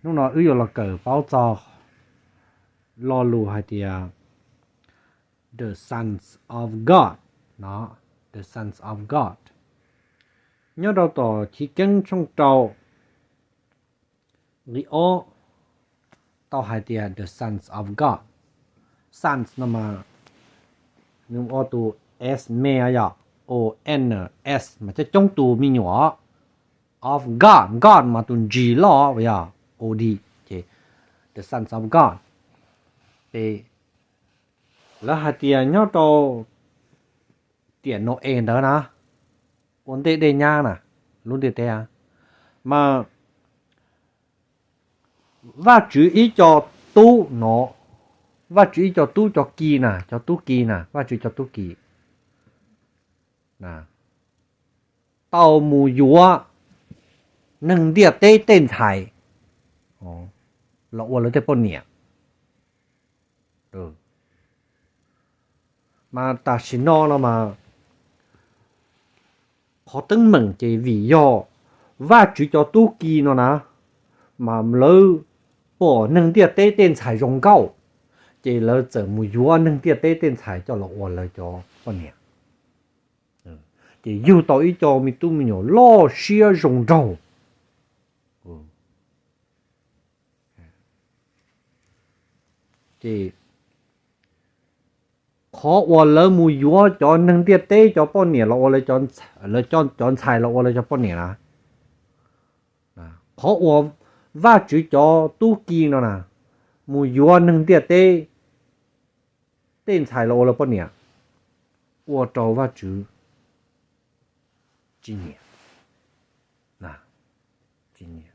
Hnub no wb yuav los kawm paub txog lo lus hais tias the sons of God no, the sons of God. Nyob rau tom Chiv Keeb tshooj rau nqe ob tau hais tias the sons of God. Sons no mas nws ua tus s me yog o n s mas coob coob tus me nyuam. Of God, God mas tus G loj yog o d, ces the sons of God. Ces lawv hais tias nyob rau tiam Nau-es ntawd na, ua ntej dej nyab na, lub ntiaj teb mas Vajtswv ib co tub no, Vajtswv ib co tub cov ki na, cov tub ki na, Vajtswv cov tub ki tau mus yuav neeg ntiaj teb tej ntxhais los ua lawv tej poj niam. Mas tam sim no no mas qhov teeb meem ces vim yog Vajtswv cov tub ki no na, mas lawv pom neeg ntiaj teb tej ntxhais zoo nkauj, ces lawv txawm mus yuav neeg ntiaj teb tej ntxhais coj los ua lawv cov poj niam. Ces yug tau ib co me tub me nyuam loj siab zoo nraug. Ces qhov uas lawv mus yuav cov neeg ntiaj teb cov poj niam los ua lawv cov ntxhais los ua lawv cov poj niam na, qhov uas Vajtswv cov tub ki no na, mus yuav neeg ntiaj teb tej ntxhais los ua lawv poj niam, ua rau Vajtswv tsis nyiam, tsis nyiam.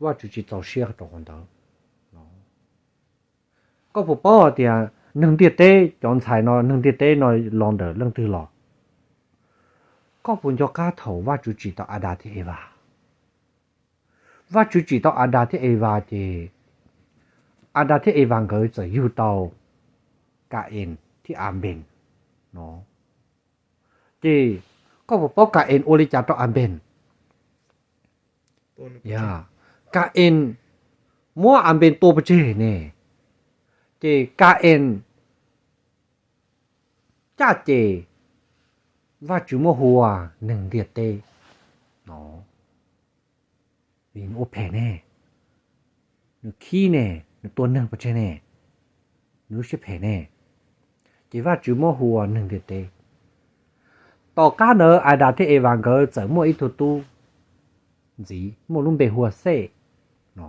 Vajtswv tsis txaus siab rau qhov ntawd. Koj puas paub hais tias neeg ntiaj teb cov ntxhais no, neeg ntiaj teb no los ntawm leej twg los? Koj puas nco qab thaum Vajtswv tsim tau Adas thiab Evas? Vajtswv tsim tau Adas thiab Evas ces Adas thiab Evas nkawd txawm yug tau Ka-en thiab Anpees no. Ces koj puas paub Ka-en ua li cas rau Anpees? Yog Ka-en muab Anpees tua pov tseg ne, ces Ka-en caj ces Vajtswv muab hu ua neeg ntiaj teb no, vim nws ua phem ne, nws khib ne, nws tua neeg pov tseg ne, nws lub siab phem ne, ces Vajtswv muab hu ua neeg ntiaj teb. Tom qab ntawd Adas thiab Evas nkawd txawm muaj ib tug tub ntxiv muaj lub npe hu ua Xej no.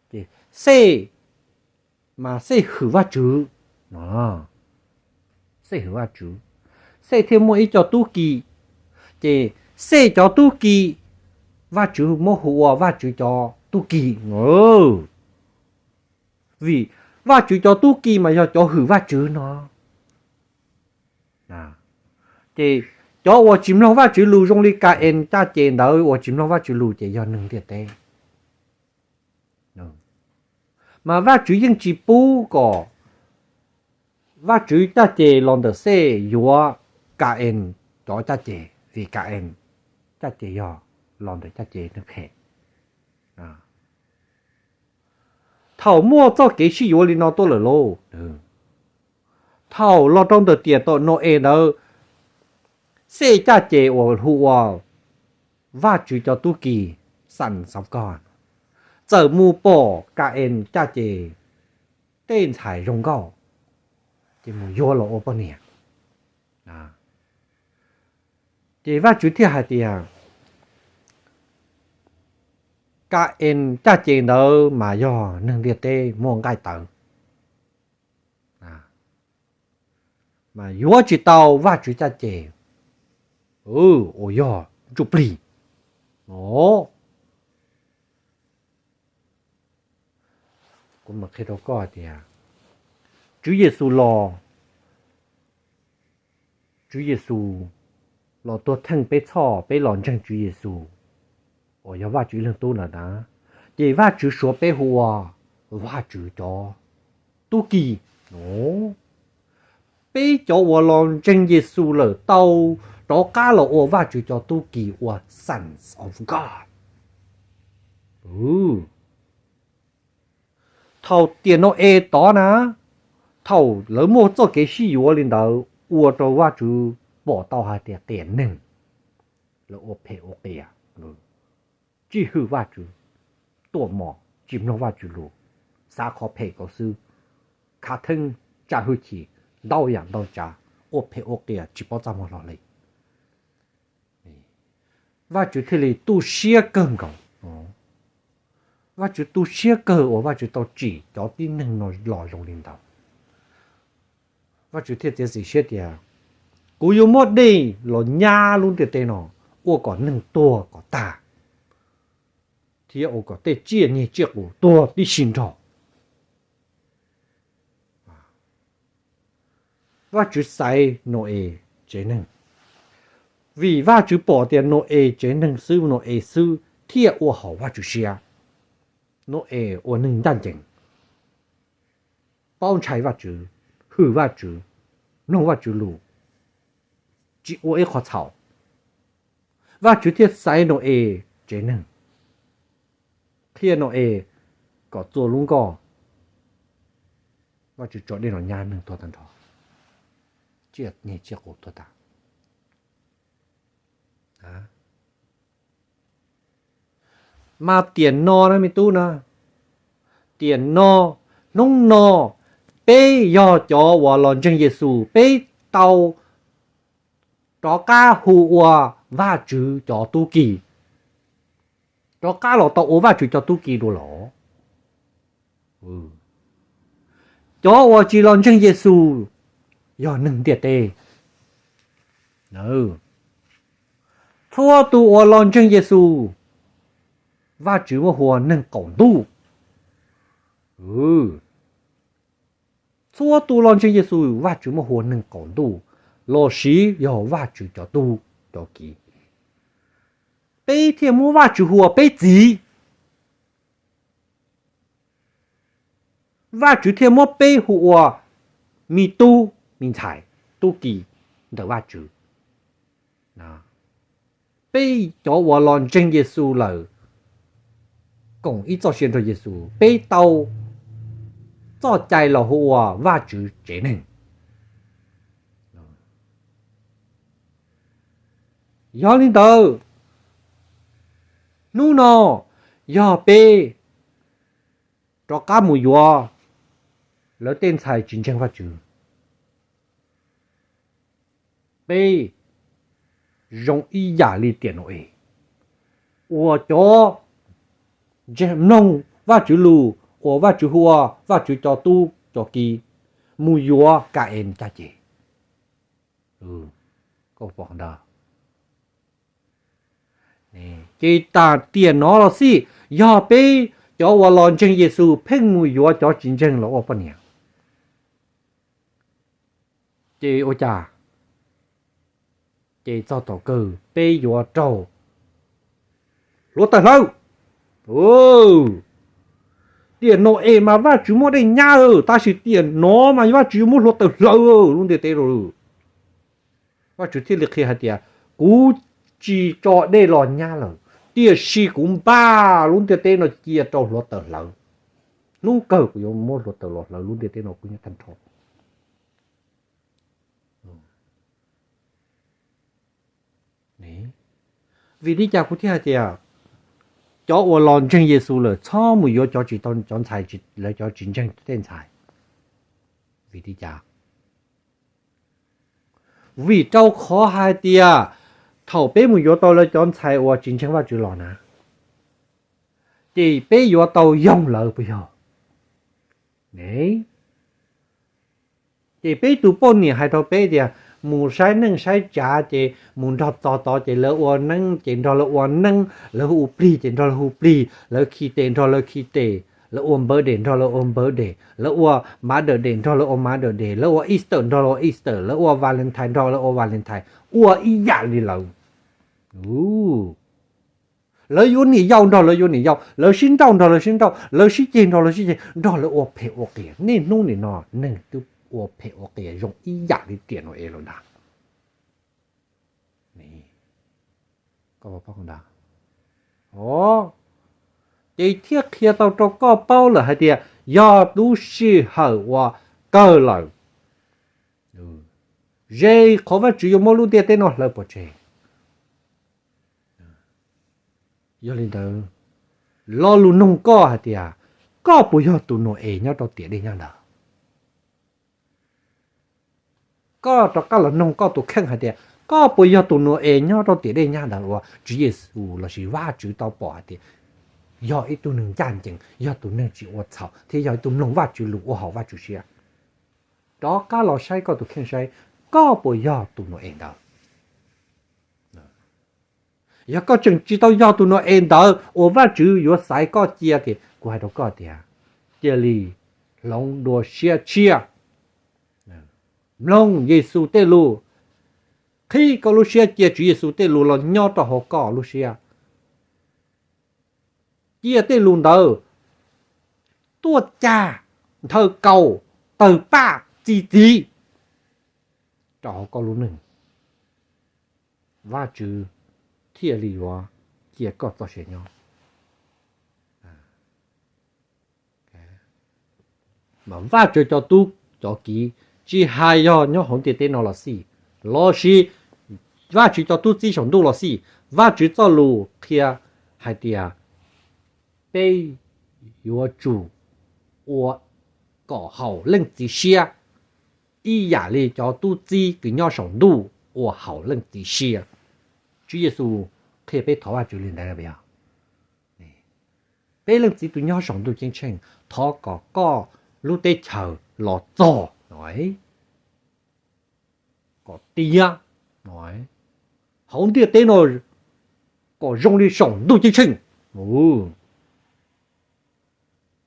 Ces Xej mas Xej hwm Vajtswv no, Xej hwm Vajtswv, Xej thiaj muaj ib co tub ki. Ces Xej cov tub ki, Vajtswv muab hu ua Vajtswv cov tub ki. Vim Vajtswv cov tub ki mas yog cov hwm Vajtswv no. Ces cov uas tsis mloog Vajtswv lus zoo li Ka-en caj ces ntawd uas tsis mloog Vajtswv lus ces yog neeg ntiaj teb. Mas Vajtswv yeej tsis pub kom Vajtswv caj ces los ntawm Xej yuav Ka-en cov caj ces, vim Ka-en caj ces yog los ntawm caj ces neeg phem. Thaum muaj txoj kev sib yuav li no tuaj lawm lauj, thaum los rau ntawm tiam tom Nau-es ntawd, Xej caj ces uas hu ua Vajtswv cov tub ki, sons of God, txawm mus pom Ka-en caj ces tej ntxhais zoo nkauj, ces mus yuav los ua poj niam. Ces Vajtswv thiaj hais tias, Ka-en caj ces ntawd mas yog neeg ntiaj teb muaj nqaij tawv, mas yuav tsis tau Vajtswv caj ces uas yog ntsuj plig. Kuv mam qhia rau koj tias, Tswv Yexus los, Tswv Yexus los tuag theej peb txhoj, peb los ntseeg Tswv Yexus uas yog Vajtswv ib leeg tub lawm na, ces Vajtswv suav peb hu ua Vajtswv cov tub ki. Peb cov uas los ntseeg Yexus lawm tau rov qab los ua Vajtswv cov tub ki, ua sons of God. Thaum tiam Nau-es tod na, thaum lawv muaj txoj kev sib yuav li ntawd ua rau Vajtswv pom tau hais tias qias neeg, lawv ua phem ua qias, tsis hwm Vajtswv, tuam mom tsis mloog Vajtswv lus, xav qhov phem kom xwb, khav theeb, tsa hwj chim, ntau yam ntau tsav, ua phem ua qias tsis paub txaj muag hlo li. Vajtswv thiaj li tu siab kawg nkaus. Vajtswv tu siab kawg uas Vajtswv tau tsim cov tib neeg no los zoo li ntawd. Vajtswv thiaj txiav txim siab tias, kuv yuav muab dej los nyab lub ntiaj teb no, ua kom neeg tuag kom tag, thiab ua kom tej tsiaj nyeg tsiaj qus tuag tib si nrog. Vajtswv xaiv Nau-es tsev neeg, vim Vajtswv pom tias Nau-es tsev neeg xwb, Nau-es xwb thiaj ua haum Vajtswv siab. Nau-es ua neeg ncaj ncees, paub ntshai Vajtswv, hwm Vajtswv, mloog Vajtswv lus, tsis ua ib qho txhaum. Vajtswv thiaj xaiv Nau-es tsev neeg, qhia Nau-es kom txua lub nkoj. Vajtswv tso dej los nyab neeg tuag tag nrho, tsiaj nyeg tsiaj qus tuag tag. Mas tiam no na me tub na, tiam no, hnub no, peb yog cov uas los ntseeg Yexus, peb tau rov qab hu ua Vajtswv cov tub ki, rov qab los tau ua Vajtswv cov tub ki dua los. Cov uas tsis los ntseeg Yexus yog neeg ntiaj teb. Txhua tus uas los ntseeg Yexus, Vajtswv muab hu ua neeg qaum ntuj. Txhua tus los ntseeg Yexus, Vajtswv muab hu ua neeg qaum ntuj, los sis yog Vajtswv cov tub cov ki. Peb thiaj muab Vajtswv hu ua peb txiv. Vajtswv thiaj muab peb hu ua me tub me ntxhais, tub ki ntawm Vajtswv. Peb cov uas los ntseeg Yexus lawm, koom ib txoj sia nrog Yexus, peb tau txoj cai los hu ua Vajtswv tsev neeg. Yog li ntawd, hnub no yog peb rov qab mus yuav lawv tej ntxhais tsis ntseeg Vajtswv, peb zoo ib yam li tiam Nau-es, uas cov mloog Vajtswv lus uas Vajtswv hu ua Vajtswv cov tub cov ki, mus yuav Ka-ees caj ces. Ces tas tiam no los xij, yog peb cov uas los ntseeg Yexus pheej mus yuav cov tsis ntseeg los ua poj niam, ces ua cas? Ces txog thaum kawg peb yuav raug hluav taws hlawv. Tiam Nau-es mas Vajtswv muab dej nyab, tab sis tiam no mas Vajtswv yuav muab hluav taws hlawv lub ntiaj teb rau. Vajtswv thiaj li qhia hais tias, kuv tsis tso dej los nyab lawm, tiam sis kuv npaj lub ntiaj teb no cia rau hluav taws hlawv. Hnub kawg kuv yuav muab hluav taws los hlawv lub ntiaj teb no kuv nyob tag nrho. Vim li cas kuv thiaj hais tias cov uas los ntseeg Yexus lawm txhob mus yuav cov tsis tau, cov ntxhais, lawv cov tsis ntseeg tej ntxhais? Vim li cas? Vim rau qhov hais tias thaum peb mus yuav tau lawv cov ntxhais uas tsis ntseeg Vajtswv los na, ces peb yuav tau yoog lawv puas yog? Ces peb tus poj niam hais rau peb tias mus saib neej saib tsav ces mus nrog txog tod ces lawv ua neeb ces nrog lawv ua neeb, lawv hu plig ces nrog lawv hu plig, lawv khi tes nrog lawv khi tes, lawv ua npawv des nrog lawv ua npawv des, lawv ua mav dawm des nrog lawv ua mav dawm des, lawv ua Easter nrog lawv ua Easter, lawv ua Valentine nrog lawv ua Valentine, ua ib yam li lawv. Lawv yuav niam yau nrog lawv yuav niam yau, lawv sib nrauj nrog lawv sib nrauj, lawv sib ceg nrog lawv sib ceg, nrog lawv ua phem ua qias. Niaj hnub nim no neeg twb ua phem ua qias zoo ib yam li tiam Nau-es lawm ntag. Os, ces thiaj qhia tau rau koj paub lawm hais tias yog lub sij hawm uas kawg lawm. Ze qhov Vajtswv yuav muab lub ntiaj teb no hlawv pov tseg. Yog li ntawd, lo lus nug koj hais tias koj puas yog tus Nau-es nyob rau tiam dej nyab ntawd? Koj rov qab los nug koj tus kheej hais tias koj puas yog tus Nau-es nyob rau tiam dej nyab ntawd uas Tswv Yexus lossis Vajtswv tau pom hais tias yog ib tug neeg ncaj ncees, yog tus neeg tsis ua txhaum thiab yog ib tug mloog Vajtswv lus ua haum Vajtswv siab? Rov qab los saib koj tus kheej saib koj puas yog tus Nau-es ntawd. Yog koj tseem tsis tau yog tus Nau-es ntawd uas Vajtswv yuav xaiv koj cia ces kuv hais rau koj tias cia li hloov dua siab tshiab, mloog Yexus tej lus, qhib koj lub siab cia Tswv Yexus tej lus los nyob rau hauv koj lub siab. Cia tej lus ntawd tuaj cag nthawv kaus tawg paj txi txiv rau hauv koj lub neej, Vajtswv thiaj li yuav cia koj txoj sia nyob. Mas Vajtswv cov tub cov kiv, tsis hais yog nyob hauv ntiaj teb no los xij, lossis Vajtswv cov tub txib saum ntuj los xij, Vajtswv txoj lus qhia hais tias peb yuav tsum ua kom haum Leej Txiv siab ib yam li cov tub txib kws nyob saum ntuj ua haum Leej Txiv siab. Tswv Yexus qhia peb thov Vajtswv li ntawd. Peb Leej Txiv tus nyob saum ntuj ceeb tsheej, thov kom koj lub teb chaws los txog kom tiav hauv ntiaj teb no kom zoo li saum ntuj ceeb tsheej.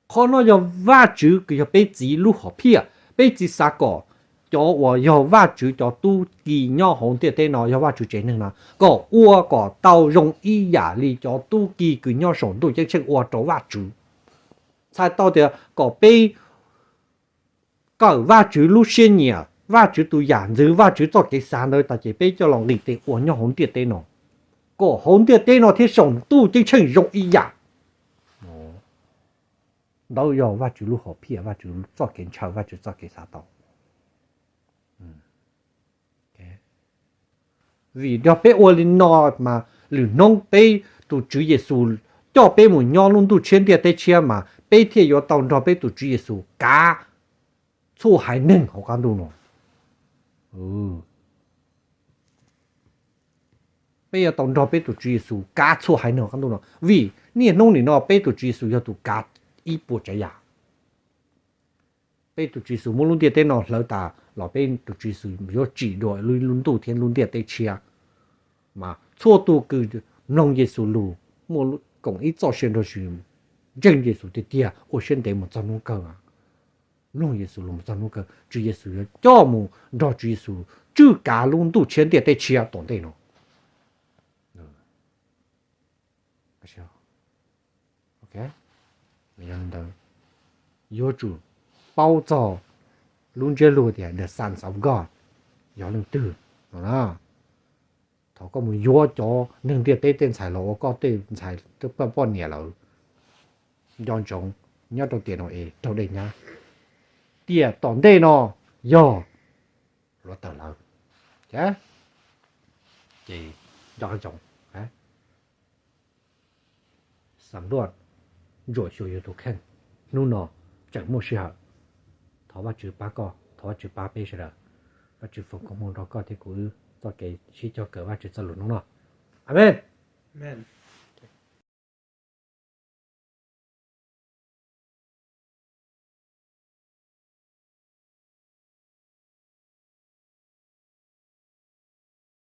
Qhov no yog Vajtswv kws yog peb txiv lub hom phiaj. Peb txiv xav kom cov uas yog Vajtswv cov tub ki nyob hauv ntiaj teb no, yog Vajtswv tsev neeg no, kom ua kom tau zoo ib yam li cov tub ki kws nyob saum ntuj ceeb tsheej ua rau Vajtswv. Txhais tau tias kom peb kawm Vajtswv lub siab nyiam, Vajtswv tus yam ntxwv, Vajtswv txoj kev xav ntawd tas ces peb coj los nqis tes ua nyob hauv ntiaj teb no, kom hauv ntiaj teb no thiab saum ntuj ceeb tsheej zoo ib yam. Ntawd yog Vajtswv lub hom phiaj, Vajtswv txoj kev ntshaw, Vajtswv txoj kev xav tau. Vim yog peb ua li no mas lwm hnub peb, tus Tswv Yexus coj peb mus nyob lub ntuj tshiab ntiaj teb tshiab mas peb thiaj yuav tau nrog peb tus Tswv Yexus kav txhua haiv neeg hauv qab ntuj no. Peb yuav tau nrog peb tus Tswv Yexus kav txhua haiv neeg hauv qab ntuj no, vim niaj hnub nim no peb tus Tswv Yexus yog tus kav ib puas tsav yam. Peb tus Tswv Yexus muab lub ntiaj teb no hlawv tas los peb tus Tswv Yexus yuav tsim dua lub ntuj thiab lub ntiaj teb tshiab. Mas txhua tus kws mloog Yexus lus, muaj koom ib txoj sia nrog Yexus, ntseeg Yexus tiag tiag, ua siab ntev mus txog hnub kawg, mloog Yexus lus mus txog hnub kawg, Tswv Yexus yuav coj mus nrog Tswv Yexus tswj kav lub ntuj tshiab ntiaj teb tshiab tom ntej no. Yog li ntawd, yuav tsum paub txog lub ntsiab lus tias the Sons of God yog leej twg no. Thaum koj mus yuav cov neeg ntiaj teb tej ntxhais los ua koj tej ntxhais poj niam lawm, nco ntsoov nyob rau tiam no es raug dej nyab, tiam tom ntej no yog luav tawg lawm. Ces nco ntsoov, xam luaj, ntsuam xyuas yus tus kheej. Hnub no tseem muaj sij hawm. Thov Vajtswv pab koj, thov Vajtswv pab peb sawv daws. Vajtswv foom koob hmoov rau koj thiab kuv wb txoj kev sib cog kawm Vajtswv txoj lus hnub no. Amees.